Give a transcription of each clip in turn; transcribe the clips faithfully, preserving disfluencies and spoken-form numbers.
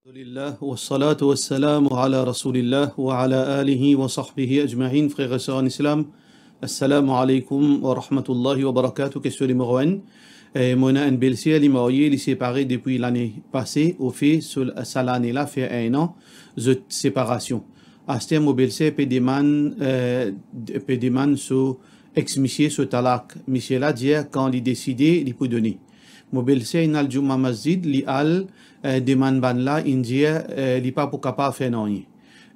Alhamdulillah, wassalatu wassalamu ala Rasoulillah, wa ala alihi wa sahbihi ajmain. Frer ek ser an Islam, assalamu alaikum wa rahmatullahi wa barakatuh. Kestion nimero enn. Eh, mo ena enn belser, li marye, li separe depi lane pase, ofe, so, sa lane la fer enn an, zot separasion. Aster mo belser pe demann, eh, pe demann so ex misie so talak. Misie la dir kan li deside, li pou done. Mo belser inn al Juma Masjid, li al, eh, demann bannla, inn dir, eh, li pa pou kapav fer nanye.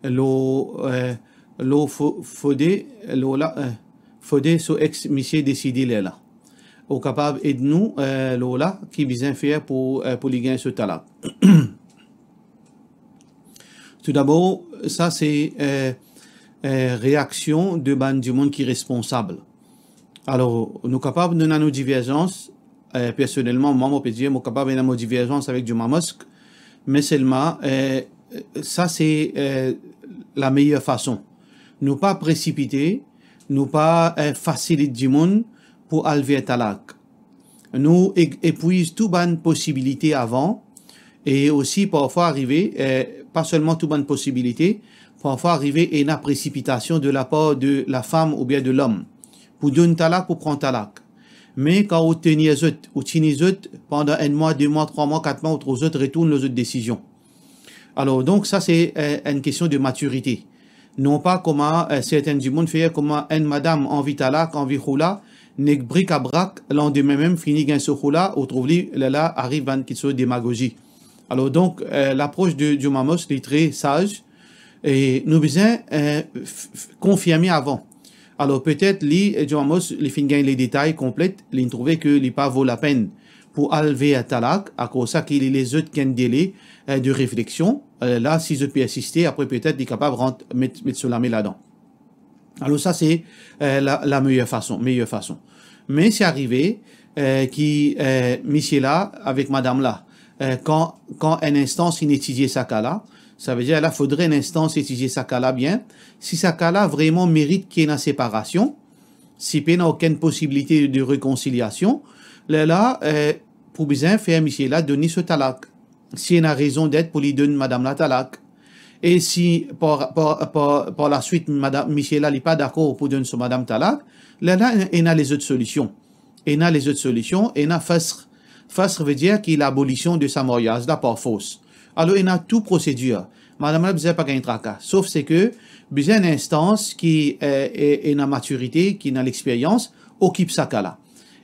Lor, eh, lor fo-, fode, lor la, eh, fode so ex misie deside lerla. Ou kapav ed nou, eh, lor la, ki bizin fer pou, eh, pou li gagn so talak. Toudabor, sa se, eh, eh, reaksion de bann dimoun ki responsab. Alor, nou kapav, nou ena nou diverzans. Eh, personelman, mwa, mo pe dir, mo kapav ena mo diverzans avek Juma Mosque, me selman, eh, sa se, eh, lameyer fason. Nou pa presipite, nou pa, eh, fasilit dimoun pou al ver talak. Nou e-, epwiz tou bann posibilite avan, e osi parfwa arive, eh, pa selman tou bann posibilite, parfwa arive ena presipitasion de lapar de lafam oubien de lom pou donn talak, pou pran talak. Me kan ou tenir zot, ou tini zot pandan enn mwa, de mwa, trwa mwa, kat mwa, ou trouv zot retourn lor zot desizion. Alor, donk, sa se, eh, enn kestion de matirite. Non pa kouma, eh, sertin dimoun fer, kouma enn madam anvi talak, anvi khoula, nek brikabrak, landime mem fini gagn so khoula, ou trouv li, lerla ariv bann kiksoz demagozi. Alor, donk, eh, lapros de Juma Mosque, li tre saz, e nou bizin, eh, f-, f-, konfirme avan. Alor, petet li, eh, Juma Mosque, li finn gagn le detay konplet, li trouve ke li pa vo lapenn pou al ver talak, akoz sa ki li les zot enn dele, eh, de refleksion. Eh, la, si zot pe insiste, apre petet li kapav rant, met, met so lame ladan. Alor, sa se, eh, la, lameyer fason, meyer fason. Me si arive, eh, ki, eh, misie la avek madam la, eh, kan, kan enn instans inn etidie sa ka la, savedir la fodre enn instans etidie sa ka la bien. Si sa ka la vreman merit ki ena separasion, si pena okenn posibilite de rekonsiliasion, lerla, eh, pou bizin fer misie la donn li so talak. Si ena rezon det pou li donn madam la talak. E si par, par, par, par laswit, madam, misie la, li pa dakor pou donn so madam talak, lerla ena, ena lezot solision. Ena lezot solision, ena fasr. Fasr vedir ki labolision de sa maryaz la par fors. Alor, ena tou prosedir. Madam la bizin pa gagn traka. Sof seki bizin enn instans ki, eh, e-, ena matirite, ki ena lexperyans, okip sa ka la.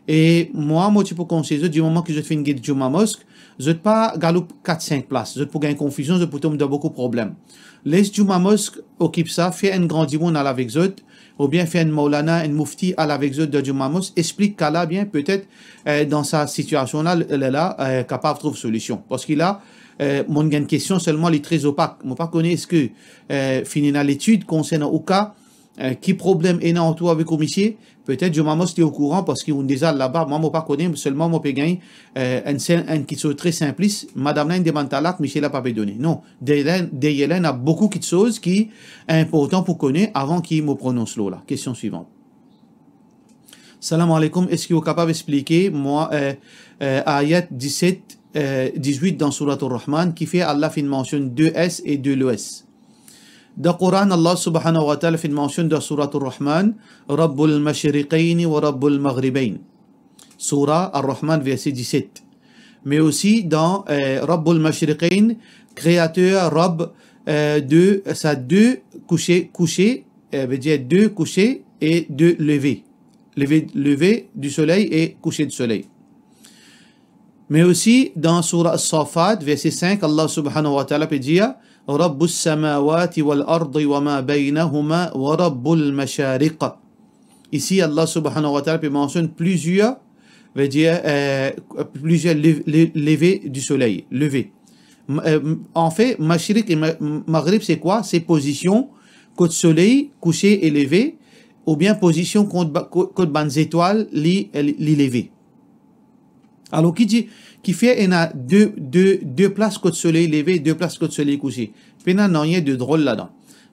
E mwa, mo ti pou konsey zot, di moman ki zot finn get Juma Mosque, zot pa galoup kat sink plas. Zot pou gagn konfizion, zot pou tom dan boukou problem. Les Juma Mosque okip sa, fer enn gran dimoun al avek zot, oubien fer enn Maulana, enn Mufti al avek zot dan Juma Mosque, explik ka la bien, petet, eh, dan sa sitiasion la, lerla, eh, kapav trouv solision. Parski la, eh, mo gagn kestion selman, li tre opak. Mo pa kone eski, eh, finn ena letid konsernan ou ka, eh, ki problem ena ant ou avek ou misie. Petet Juma Mosque li okouran parski ou deza laba, mwa mo pa kone, selman mo pe gagn, eh, enn sen-, enn kiksoz tre sinplis, madam la inn demann talak, misie la pa pe done. Non, deryer, deryer la ena boukou kiksoz ki inportan pou kone avan ki mo pronons lor la. Kestion swivan. Salam alaikum, eski ou kapav explike mwa, eh, eh, ayat diset, eh, dizwit dan Surat Ar-Rahman, ki fer Allah finn mansionn de est e de l'ouest? Dan Koran, Allah subhanahu wa ta'ala finn mansionn dan Surat Ar-Rahman, Rabbul Mashriqayn wa Rabbul Maghribayn. Surat Ar-Rahman, verse diset. Me osi dan, eh, Rabbul Mashriqayn, kreater, Rabb, eh, de sa de kouse, kouse, eh, vedir de kouse e de leve. Leve, leve di soley e kouse di soley. Me osi dan Surat As-Saffat, verse sink, Allah subhanahu wa ta'ala pe dir, Rabbus samawati wal ardi wa ma baynahuma wa Rabbul mashariq. Isi, Allah subhanahu wa ta'ala pe mansionn plizier, vedir, eh, plizier le-, le-, leve di soley, leve. M-, eh, m-, anfet, Mashriq e Ma-, Maghrib, se kwa? Se pozision kot soley kouse e leve, oubien pozision kot ba-, ko-, kot bann zetwal li, li, li leve. Alor, ki di, ki fer ena de, de, de plas kot soley leve, de plas kot soley kouse? Pena nanye de drol ladan.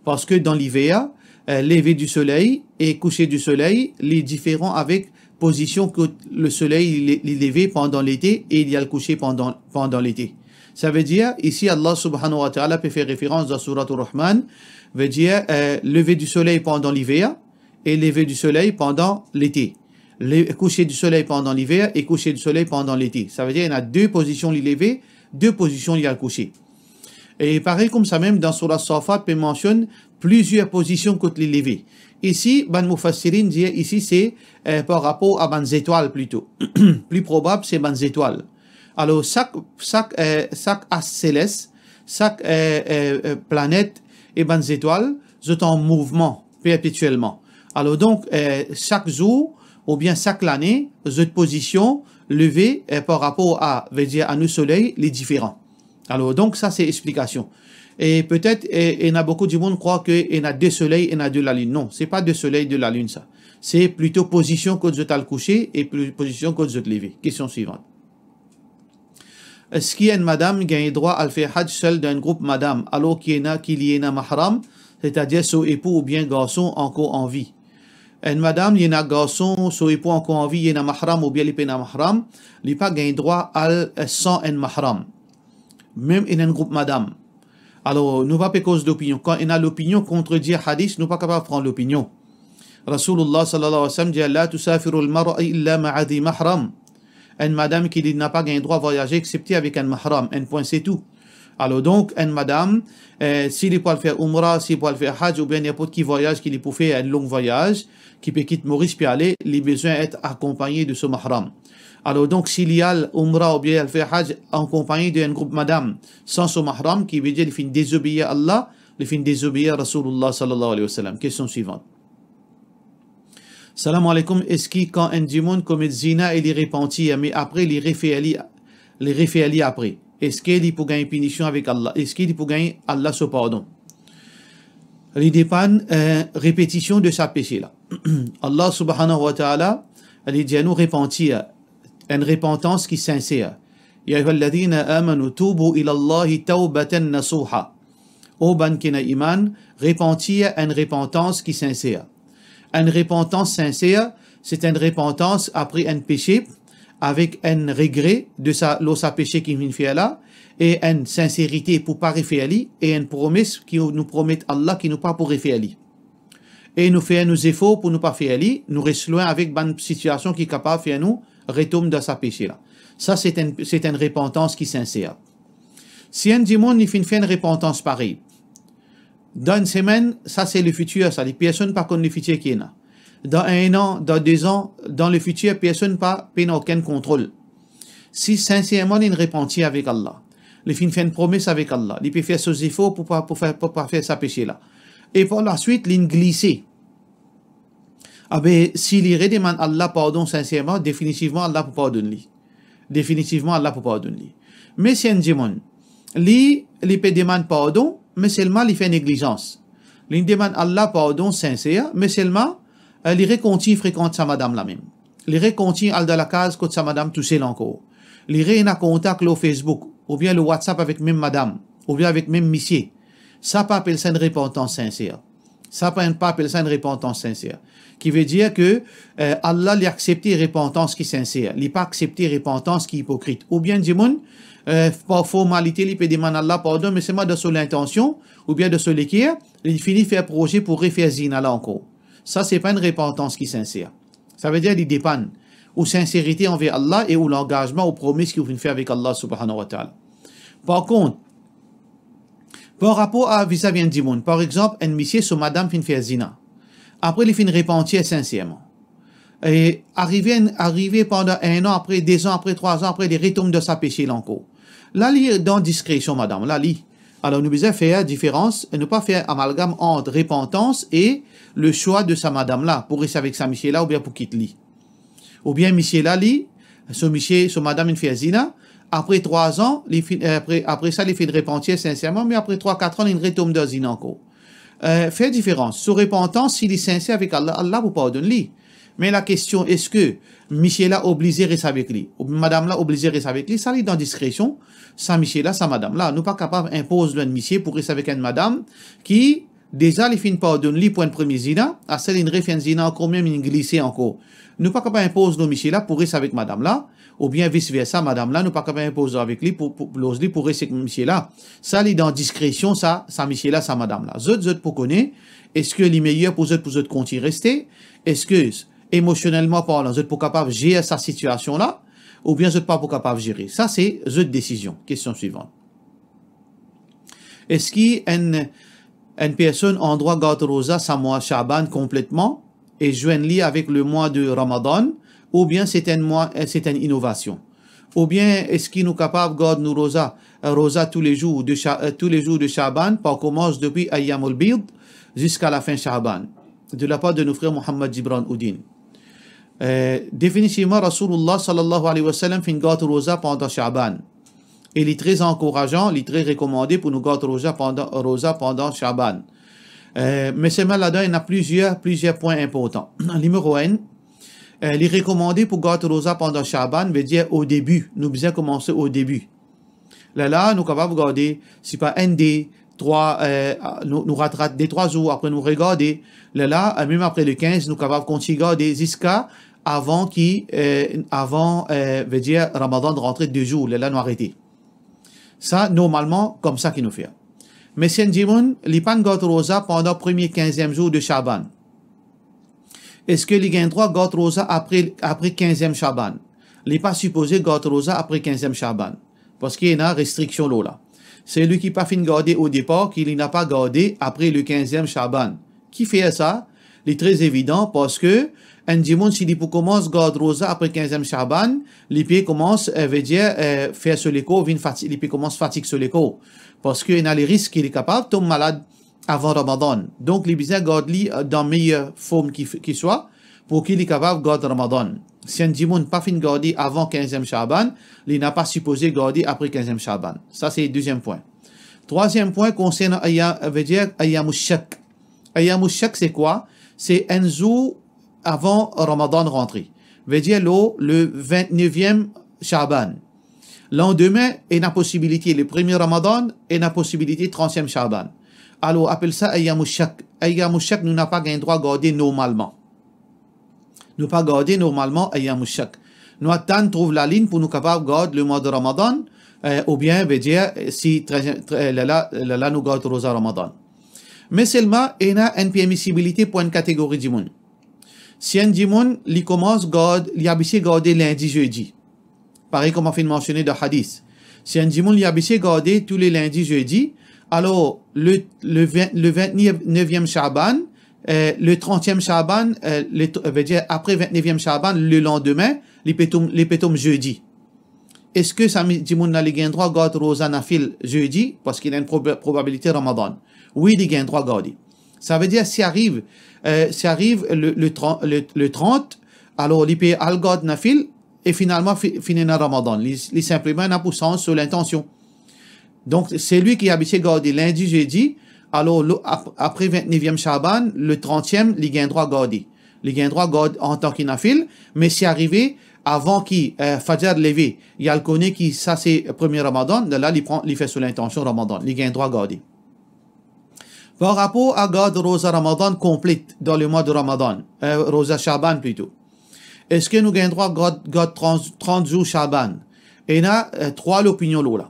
Parski dan liver, eh, leve di soley e kouse di soley, li diferan avek pozision kot le soley li, li leve pandan lete e li al kouse pandan, pandan lete. Savedir, isi Allah subhanahu wa ta'ala pe fer referans dan Surat Ar-Rahman, vedir, eh, leve di soley pandan liver e leve di soley pandan lete. Le, kouser di soley pandan liver e kouser di soley pandan lete. Savedir, ena de pozision li leve, de pozision li al kouse. E parey koumsa mem, dan Surat Safat pe mansionn plizier pozision kot li leve. Isi, bann mufassirin dir isi se, eh, par rapor a bann zetwal plito. Pli probab, se bann zetwal. Alor, sak, sak, eh, sak as seles, sak, eh, eh, eh, planet e bann zetwal, zot an mouvman perpetielman. Alor donk, eh, sak zour oubien sak lane, zot pozision leve, eh, par rapor a, vedir a nou soley, li diferan. Alor donk, sa se explikasion. E petet, eh, ena boukou dimoun krwar ke ena de soley, ena de lalinn. Non, se pa de soley, de lalinn sa. Se plito pozision kot zot al kouse e pli-, pozision kot zot leve. Kestion swivant. Eski enn madam gagn drwa al fer haj sel dan enn group madam, alor ki ena, ki li ena mahram, setadir so epou oubien garson ankor an vi? Enn madam, li ena garson, so epou ankor an vi, li ena mahram oubien li pena mahram, li pa gagn drwa al, eh, san enn mahram. Mem ena enn group madam. Alor, nou pa pe koz lopinion. Kan ena lopinion kontredir hadis, nou pa kapav pran lopinion. Rasoulullah sallallahu alayhi wa sallam dir, "La tusafiru al-mar'a illa ma'a dhi mahram." Enn madam ki li napa gagn drwa vwayaze exsepte avek enn mahram, enn pwin se tou. Alor donk, enn madam, eh, si li pou al fer oumra, si li pou al fer haj, oubien ninport ki vwayaz ki li pou fer, enn long vwayaz, ki pe kit Moris pe ale, li bizin et akonpagne de so mahram. Alor donk, si li al oumra oubien al fer haj akonpagne de enn group madam san so mahram, ki vedir li finn dezobeir Allah, li finn dezobeir Rasoulullah sallallahu alayhi wa sallam. Kestion swivant. Salam aleykoum, eski kan enn dimoun komet zina e li repanti, me apre li refer li, li refer li apre, eski li pou gagn pinision avek Allah? Eski li pou gagn Allah so pardon? Li depann, eh, repetision de sa pese la. Allah subhanahu wa ta'ala, li dir nou repantir, enn repantans ki sinser. Ya ayyuhalladhina amanu tubu ila Allahi tawbatan nasuha. O bann ki ena iman, repantir enn repantans ki sinser. Enn repantans sinser, se enn repantans apre enn pese, avek enn regre de sa, lor sa pese ki nou finn fer la, e enn sinserite pou pa refer li, e enn promes ki nou promet Allah ki nou pa pou refer li. E nou fer nou zefor pou nou pa fer li, nou res lwin avek bann sitiasion ki kapav fer nou retom dan sa pese la. Sa se enn, se enn repantans ki sinser. Si enn dimoun li finn fer enn repantans parey, dan enn semenn, sa se lefitir sa, li personn pa konn lefitir ki ena. Dan enn an, dan de zan, dan lefitir, personn pa, pena okenn kontrol. Si sinserman li repanti avek Allah, li finn fer enn promes avek Allah, li pe fer so zefor pou pa, pou fer, pou pa fer sa pese la, e par laswit li glise, abe, si li redemann Allah pardon sinserman, definitivman Allah pou pardonn li. Definitivman Allah pou pardonn li. Me si enn dimoun, li, li pe demann pardon, me selman li fer neglizans. Li demann Allah pardon sinser, me selman, eh, li rekontign frekant sa madam la mem. Li rekontign al dan lakaz kot sa madam tousel ankor. Li re ena kontak lor Facebook, oubien lor WhatsApp avek mem madam, oubien avek mem misie. Sa pa apel sa enn repantans sinser. Sa pa enn, pa apel sa enn repantans sinser. Ki vedir ke, eh, Allah li aksepte repantans ki sinser. Li pa aksepte repantans ki ipokrit. Oubien dimoun, eh, par formalite li pe demann Allah pardon, me selman dan so lintansion, oubien dan so leker, li fini fer proze pou refer zina la ankor. Sa se pa enn repantans ki sinser. Savedir li depann ou sinserite anver Allah e ou langazman, ou promes ki ou finn fer avek Allah subhanahu wa ta'ala. Par kont, par rapor a vizavi enn dimoun, par exanp, enn misie, so madam finn fer zina. Apre li finn repantir sinserman. E arive enn, arive pandan enn an apre, de zan apre, trwa zan apre, li retom dan sa pese la ankor. La li dan diskresion madam la, li. Alor nou bizin fer diferans, nou pa fer amalgam ant repantans e le swa de sa madam la pou res avek sa misie la oubien pou kit li. Oubien misie la, li, so misie, so madam inn fer zina, apre trwa zan, li finn, apre, apre sa li finn repantir sinserman, me apre trwa, kat an, li retom dan zina ankor. Eh, fer diferans. So repantans, si li sinser avek Allah, Allah pou pardonn li. Me lakestion, eski misie la oblize res avek li, ou madam la oblize res avek li? Sa li dan diskresion sa misie la, sa madam la. Nou pa kapav inpoz lor enn misie pou res avek enn madam ki deza li finn pardonn li pou enn premie zina, aster li refer enn zina ankor, mem li glise ankor. Nou pa kapav inpoz lor misie la pou res avek madam la, Oubien vis versa, madam la, nou pa kapav inpoz avek li pou, pou, pou loz li pou res ek misie la. Sa li dan diskresion, sa, sa misie la, sa madam la. Zot, zot pou kone, eski li meyer pou zot, pou zot kontign reste? Eski, emosionelman parlan, zot pou kapav zer sa sitiasion la? Oubien zot pa pou kapav zere? Sa, se zot desizion. Kestion swivan. Eski enn, enn personn andrwa gard roza sa mwa Shaban konpletman e zwenn li avek lemwa de Ramadan, oubien se enn mwa, se enn inovasion? Oubien eski nou kapav gard nou roza, roza toulezour de Sha-, toulezour de Shaban, par koumans depi Ayyamul Bid ziska lafin Shaban, de lapar de nou frer Muhammad Gibran Oudin? Eh, definitivman, Rasoulullah sallallahu alayhi wa sallam finn gard roza pandan Shaban. E li tre ankourazan, li tre rekomande pou nou gard roza pandan, roza pandan Shaban. Eh, me selman ladan, ena plizier, plizier pwin inportan. Nimero enn, eh, li rekomande pou gard roza pandan Shaban, vedir o debi, nou bizin koumanse o debi. Lerla, nou kapav garde, sipa enn, de, trwa, eh, nou, nou rat, rat de, trwa zour, apre nou regarde. Lerla, eh, mem apre le kinz, nou kapav kontign garde ziska avan ki, eh, avan, eh, vedir Ramadan rantre de zour, lerla nou arete. Sa, normalman, koumsa ki nou fer. Me si enn dimoun, li pa'nn gard roza pandan premie kinziem zour de Shaban, eski li gagn drwa gard roza apre, apre kinziem Shaban? Li pa sipoze gard roza apre kinziem Shaban, parski ena restriksion lor la. Selwi ki pa finn garde o depar, ki li napa garde apre le kinziem Shaban. Kifer sa? Li tre evidan, parski enn dimoun, si li pou koumans gard roza apre kinziem Shaban, li pe koumans, eh, vedir, eh, fer so lekor vinn fati-, li pe koumans fatig so lekor. Parski ena le risk ki li kapav tom malad avan Ramadan. Donk, li bizin gard li, eh, dan meyer form ki, ki swa, pou ki li kapav gard Ramadan. Si enn dimoun pa finn garde avan kinziem Shaban, li napa sipoze garde apre kinziem Shaban. Sa, se deziem pwin. Trwaziem pwin konsernan aya-, vedir ayyamu shak. Ayyamu shak, se kwa? Se enn zour avan Ramadan rantre. Vedir lor le vintneviem Shaban. Landime, ena posibilite le premie Ramadan, ena posibilite trantiem Shaban. Alor, apel sa ayyamu shak. Ayyamu shak, nou napa gagn drwa garde normalman. Nou pa garde normalman ayyamu shak. Nou atann trouv lalinn pou nou kapav gard lemwa de Ramadan, eh, oubien, vedir, eh, si tre-, tre-, lerla, lerla nou gard roza Ramadan. Me selman, ena enn permisibilite pou enn kategori dimoun. Si enn dimoun, li koumans gard, li abitie garde lindi, zedi. Parey kouma finn mansione dan hadis. Si enn dimoun, li abitie garde tou le lindi, zedi, alor, le, le vin-, le vintneviem Shaban, eh, le trantiem Shaban, eh, le tr-, vedir apre vintneviem Shaban, le landime, li pe tom, li pe tom zedi. Eski sa mi-, dimoun la, li gagn drwa gard roza nafil zedi, parski li ena enn proba-, probabilite Ramadan? Wi, li gagn drwa garde. Savedir, si ariv, eh, si ariv le, le tran-, le, le trant, alor li pe al gard nafil, e finalman, fi-, finn ena Ramadan. Li, li sinpleman ena pou sanz so lintansion. Donk, selwi ki abitie garde lindi, zedi, alor, lo-, ap-, apre vintneviem Shaban, le trantiem, li gagn drwa garde. Li gagn drwa gard antan ki nafil, me si arive avan ki, eh, Fajar leve, li al kone ki sa se premie Ramadan, lerla li pran, li fer so lintansion Ramadan, li gagn drwa garde. Par rapor a gard roza Ramadan konplet dan lemwa de Ramadan, eh, roza Shaban plito. Eski nou gagn drwa gard, gard trant, trant zour Shaban? Ena, eh, trwa lopinion lor la.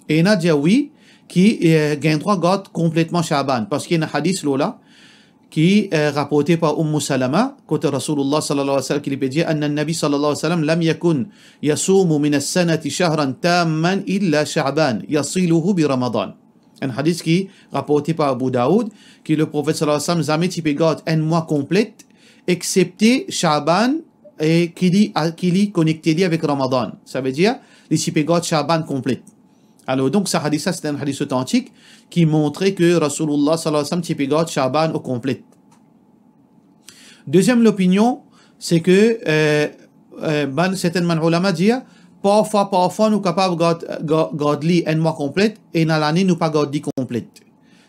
Ena dir wi, ki, eh, gagn drwa gard konpletman Shaban, parski ena hadis lor la, ki, eh, raporte par Umm Salama, kot Rasoulullah sallallahu alayhi wa sallam, ki li pe dir, anna Nabi sallallahu alayhi wa sallam lam yakun yasumu minas sanati shahran tamman illa Shaban, yasiluhu bi Ramadan. Enn hadis ki raporte par Abu Daoud, ki Leprofet sallallahu alayhi wa sallam zame ti pe gard enn mwa konplet, exepte Shaban, e ki li, a, ki li konekte li avek Ramadan. Savedir, li ti pe gard Shaban konplet. Alor, donk, sa hadis la, se enn hadis otantik ki montre ki Rasoulullah sallallahu alayhi wa sallam ti pe gard Shaban o konplet. Deziem lopinion, se ki, eh, eh, bann, sertenn bann oulama dir, parfwa, parfwa, nou kapav gard, ga-, gard li enn mwa konplet, e ena lane, nou pa gard li konplet.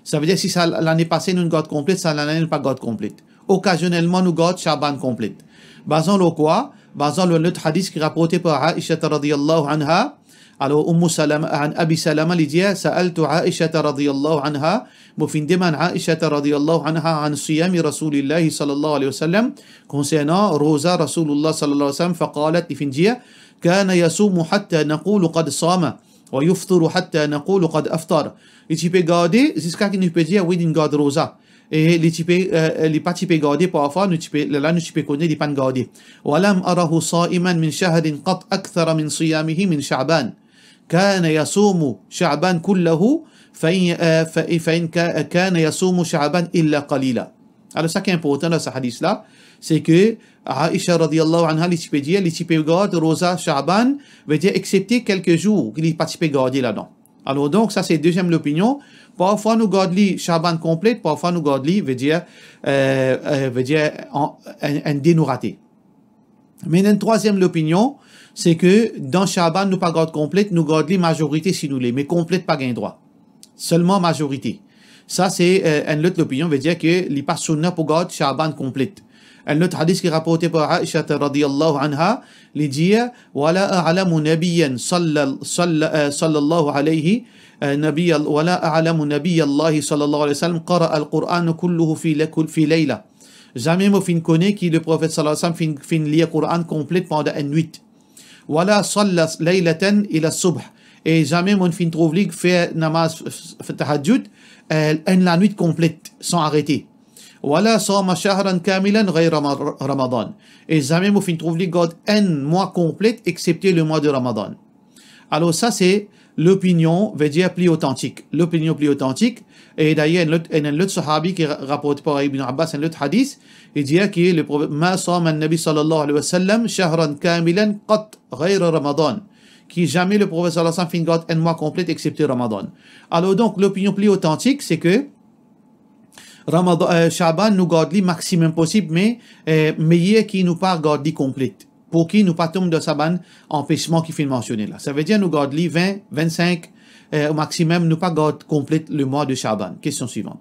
Savedir, si sa lane pase, nou gard konplet, sa lane, nou pa gard konplet. Okazionelman, nou gard Shaban konplet. Bazan lor kwa? Bazan lor lot hadis ki raporte par Aisha radiyallahu anha, Alor, Umm Salama, an Abi Salama, li dir, "Sa'altu Aishata radiyallahu anha", mo finn demann Aishata radiyallahu anha, "an siyami Rasulillahi sallallahu alayhi wa sallam", konsernan roza Rasulullah sallallahu alayhi wa sallam, faqalat, li finn dir, "Kana yasumu hatta naqulu qad sama, wa yuftiru hatta naqulu qad aftar." Li ti pe garde ziska ki nou pe dir, wi, linn gard roza. E li ti pe, eh, li pa ti pe garde, parfwa nou ti pe, la nou ti pe kone li pa'nn garde. "Wa lam arahu sa'iman min shahrin qat akthara min siyamihi min Sha'ban. Kana yasumu Sha'ban kullahu, fa in, eh, fa, fa in ka, kana yasumu Sha'ban illa qalila." Alor, sa ki inportan dan sa hadis la, se ke Aisha radiyallahu anha, li ti pe dir, li ti pe gard roza Sha'ban, vedir eksepte kelke zour ki li pa ti pe garde ladan. Alor donk, sa se deziem lopinion. Parfwa nou gard li Sha'ban konplet, parfwa nou gard li, vedir, eh, eh, vedir an, enn, enn de nou rate. Me ena enn trwaziem lopinion, se ke dan Sha'ban nou pa gard konplet, nou gard li mazorite si nou le, me konplet pa gagn drwa. Selman mazorite. Sa se, eh, enn lot lopinion, vedir ke li pa sounna pou gard Sha'ban konplet. Enn lot hadis ki raporte par Aisha radiyallahu anha, li dir, "Wa la a'lamu nabiyyan salla-, salla-, eh, sallallahu alayhi, eh, nabiyya-, wa la a'lamu nabiyyallahi sallallahu alayhi wa sallam qara'a al-Qur'ana kulluhu fi la-, kul-, fi layla." Zame mo finn kone ki Leprofet sallallahu alayhi wa sallam finn, finn lir Qur'an konplet pandan enn nwit. "Wa la salla laylatan ila subh." E zame mo finn trouv li fer namaz f-, f-, tahajjud, eh, enn lanwit konplet, san arete. "Wa la sama shahran kamilan ghayra ma-, Ramadan." E zame mo finn trouv li gard enn mwa konplet, eksepte lemwa de Ramadan. Alor sa se lopinion, vedir pli otantik. Lopinion pli otantik, e dayer enn lot, enn, enn lot sahabi ki ra-, raporte par Ibn Abbas, enn lot hadis, li dir ki Leprofet, "Ma sama an-Nabi sallallahu alayhi wa sallam shahran kamilan qat ghayra Ramadan." Ki zame Leprofet sallallahu alayhi wa sallam finn gard enn mwa konplet, eksepte Ramadan. Alor donk, lopinion pli otantik, se ke Ramadan, eh, Sha'ban, nou gard li maximum posib, me, eh, meyer ki nou pa gard li konplet. Pou ki nou pa tom dan sa bann anpesman ki finn mansione la. Savedir nou gard li vin, vinn-sink, eh, o maximum, nou pa gard konplet lemwa de Sha'ban. Kestion swivan.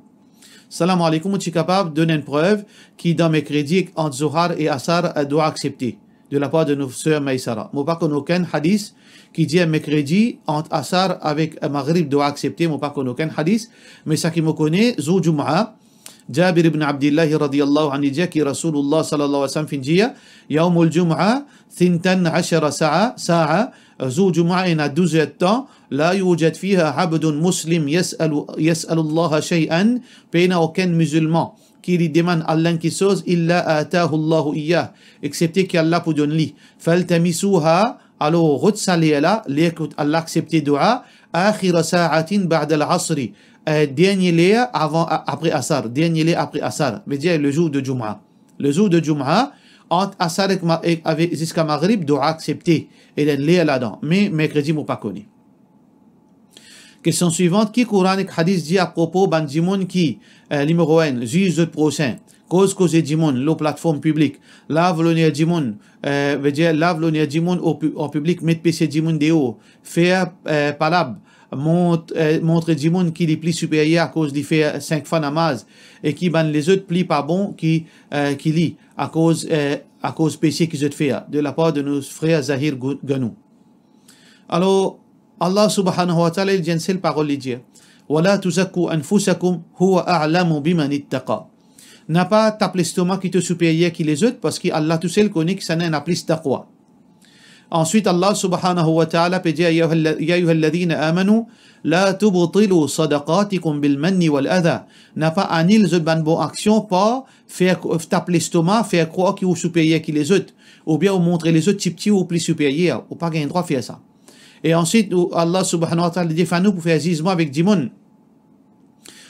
Salam aleykoum, ou ti kapav donn enn prev ki dan merkredi ant Zohar e Asar, eh, dwa aksepte de lapar de nou ser Maisara? Mo pa konn okenn hadis ki dir merkredi ant Asar avek Maghrib dwa aksepte, mo pa konn okenn hadis, me sa ki mo kone, zour Jumaa, Jabir ibn Abdillah radiyallahu anhu dir ki Rasoulullah sallallahu alayhi wa sallam finn dir, "Yawmul Jumaa, thintan ashara saa, saa, zour Jumaa ena douz er de tan, la yujad fiha abdun muslim yas'alu, yas'alullaha shay'an", pena okenn mizilman ki li demann Allah enn kiksoz, "illa atahu Allahu iyyah", exsepte ki Allah pou donn li. "Faltamisuha", alor rod sa ler la, ler kot Allah aksepte dua, "akhira sa'atin ba'dal asri", eh, dernie ler avan, a-, apre Asar, dernie ler apre Asar, vedir lezour de Jumaa. Lezour de Jumaa, ant Asar ek ma-, ek, ave-, ziska Maghrib, dua aksepte, ena enn ler ladan, me merkredi mo pa kone. Kestion swivant, ki Koran ek Hadis dir apropo bann dimoun ki, eh, nimero enn, ziz zot prosin, koz koze dimoun lor platform piblik, lav loner dimoun, eh, vedir lav loner dimoun o pi-, an piblik, met pese dimoun deor, fer, eh, palab, mont-, eh, montre dimoun ki li pli siperyer akoz li fer sink fwa namaz, e ki bann lezot pli pa bon ki, eh, ki li, akoz, eh, akoz pese ki zot fer, de lapar de nou frer Zahir Gou-, Ganou. Alor, Allah subhanahu wa ta'ala, li dir enn sel parol, li dir, "Wa la tuzakku anfusakum, huwa a'lamu biman ittaqa." Napa tap lestoma ki to siperyer ki lezot, parski Allah tousel kone kisannla ena plis taqwa. Answit, Allah subhanahu wa ta'ala pe dir, "Ya ayyuhalla-, ya ayyuhalladhina amanu, la tubtilu sadaqatikum bil manni wal adha." Napa anil zot bann bon aksion par fer, tap lestoma, fer krwar ki ou siperyer ki lezot, oubien ou montre lezot tipti ou pli siperyer, ou pa gagn drwa fer sa. E answit, ou, Allah subhanahu wa ta'ala defann ou pou fer zizman avek dimoun.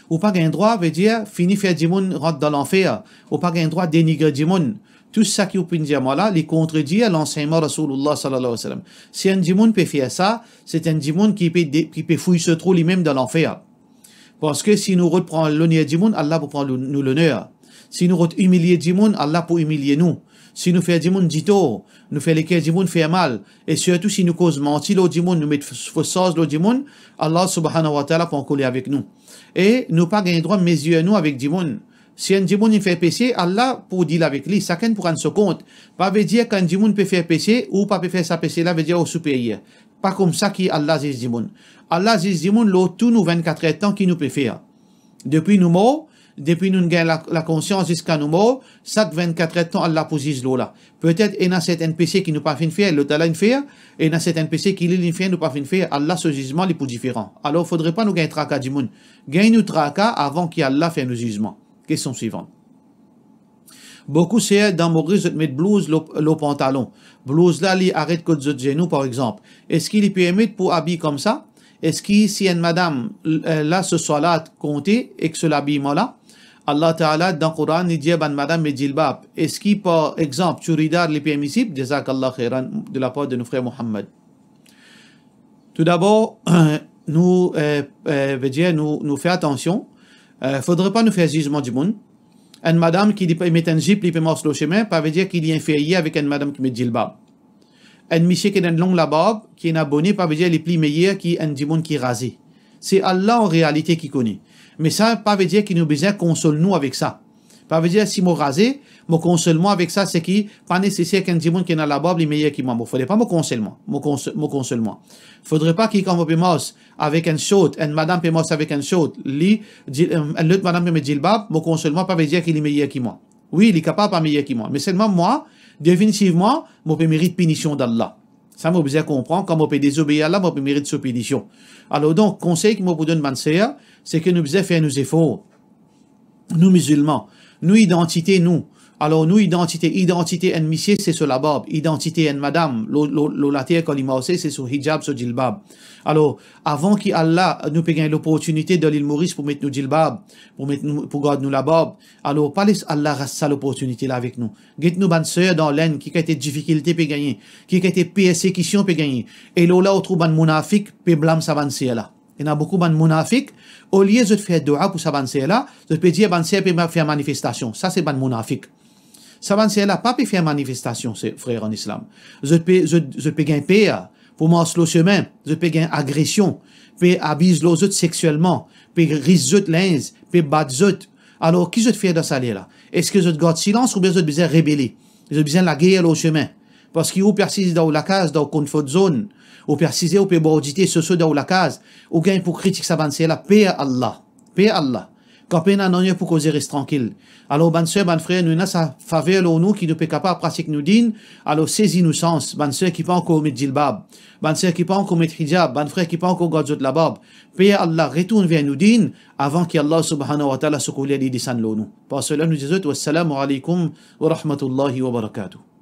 Ou pa gagn drwa, vedir, fini fer dimoun rant dan lanfer. Ou pa gagn drwa denigre dimoun. Tou sa ki ou finn dir mwa la, li kontredir lansegnman Rasoulullah sallallahu alayhi wa sallam. Si enn dimoun pe fer sa, se enn dimoun ki pe de-, ki pe fouy so trou limem dan lanfer. Parski si nou rod pran loner dimoun, Allah pou pran lo-, nou loner. Si nou rod imilie dimoun, Allah pou imilie nou. Si nou fer dimoun ditor, nou fer leker dimoun fer mal, e sirtou si nou koz manti lor dimoun, nou met fos, fos sarz lor dimoun, Allah subhanahu wa ta'ala pou ankoler avek nou. E nou pa gagn drwa mezir nou avek dimoun. Si enn dimoun inn fer pese, Allah pou dil avek li, sakenn pou rann so kont. Pa vedir kan enn dimoun pe fer pese, ou pa pe fer sa pese la, vedir ou siperyer. Pa koumsa ki Allah ziz dimoun. Allah ziz dimoun lor tou nou vinn-kat-er-tan ki nou pe fer. Depi nou mor, depi nou gagn la, lakonsians ziska nou mor, sak vinn-kat-er-tan Allah pou ziz lor la. Petet ena sertin pese ki nou pa finn fer, lotala inn fer, ena sertin pese ki li, li finn fer, nou pa finn fer, Allah so zizman li pou diferan. Alor, fodre pa nou gagn traka dimoun. Gagn nou traka avan ki Allah fer nou zizman. Kestion swivan. Boukou ser dan Moris, zot met blouz lor, lor pantalon. Blouz la, li aret kot zot zenou, par exanp. Eski li permet pou abiy koumsa? Eski si enn madam, eh, la so swalat konte ek so labiyman la? Allah Taala dan Koran, li dir bann madam met jilbab. Eski, par exanp, churidar, li permisib? Jazakallah khairan, de la par de nou frer Mohammad. Toudabor, nou, eh, eh, vedir nou, nou fer atansion. Eh, fodre pa nou fer zizman dimoun. Enn madam ki li pe met enn zip, li pe mars lor sime, pa vedir ki li inferyer avek enn madam ki met jilbab. Enn misie ki ena enn long labarb, ki ena bone, pa vedir li pli meyer ki enn dimoun ki raze. Se Allah an realite ki kone. Me sa pa vedir ki nou bizin konsol nou avek sa. Pa vedir si mo raze, mo konsol mwa avek sa, seki pa neseser ki enn dimoun ki ena labarb li meyer ki mwa. Mo, fodre pa mo konsol mwa, mo kons-, mo konsol mwa. Fodre pa ki kan mo pe mars avek enn short, enn madam pe mars avek enn short, li, di-, enn lot madam pe met jilbab, mo konsol mwa pa vedir ki li meyer ki mwa. Wi, li kapav pa meyer ki mwa, me selman mwa, definitivman, mo pe merit pinision d'Allah. Sa mo bizin konpran, kan mo pe dezobeir Allah, mo pe merit so pinision. Alor donk, konsey ki mo pou donn bann ser, seki nou bizin fer nou zefor. Nou mizilman, nou idantite nou. Alor nou idantite, idantite enn misie se so labarb, idantite enn madam lor, lor, lor later kan li marse se so hijab, so jilbab. Alor, avan ki Allah, nou pe gagn loportinite dan Lil Moris pou met nou jilbab, pou met nou, pou gard nou labarb, alor pa les Allah ras sa loportinite la avek nou. Get nou bann ser dan Lenn, ki kalite difikilte pe gagne, ki kalite persekision pe gagne. E lor la ou trouv bann mounafik pe blam sa bann ser la. Ena boukou bann mounafik, olie zot fer doua pou sa bann ser la, zot pe dir bann ser pe ma-, fer manifestasion. Sa se bann mounafik. Sa bann ser la pa pe fer manifestasion, se, frer an Islam. Zot pe, zot, zot pe gagn per pou mars lor sime, zot pe gagn agresion, pe abiz lor zot seksielman, pe ris zot linz, pe bat zot. Alor, ki zot fer dan sa ler la? Eski zot gard silans oubien zot bizin rebele? Zot bizin lager lor sime. Parski ou pe asize dan ou lakaz, dan ou comfort zone, ou pe asize, ou pe bwar dite soso dan ou lakaz, ou gagn pou kritik sa bann ser la, per Allah, per Allah. Kan pena nanye pou koze, res trankil. Alor, bann ser, bann frer, nou ena sa faver lor nou ki nou pe kapav pratik nou din, alor sezi nou sans, bann ser ki pa ankor met jilbab, bann ser ki pa ankor met hijab, bann frer ki pa ankor gard zot labarb, per Allah, retourn ver nou din, avan ki Allah subhanahu wa ta'ala so koler li desann lor nou. Par sela, nou dir zot, wassalamu alaikum wa rahmatullahi wa barakatuh.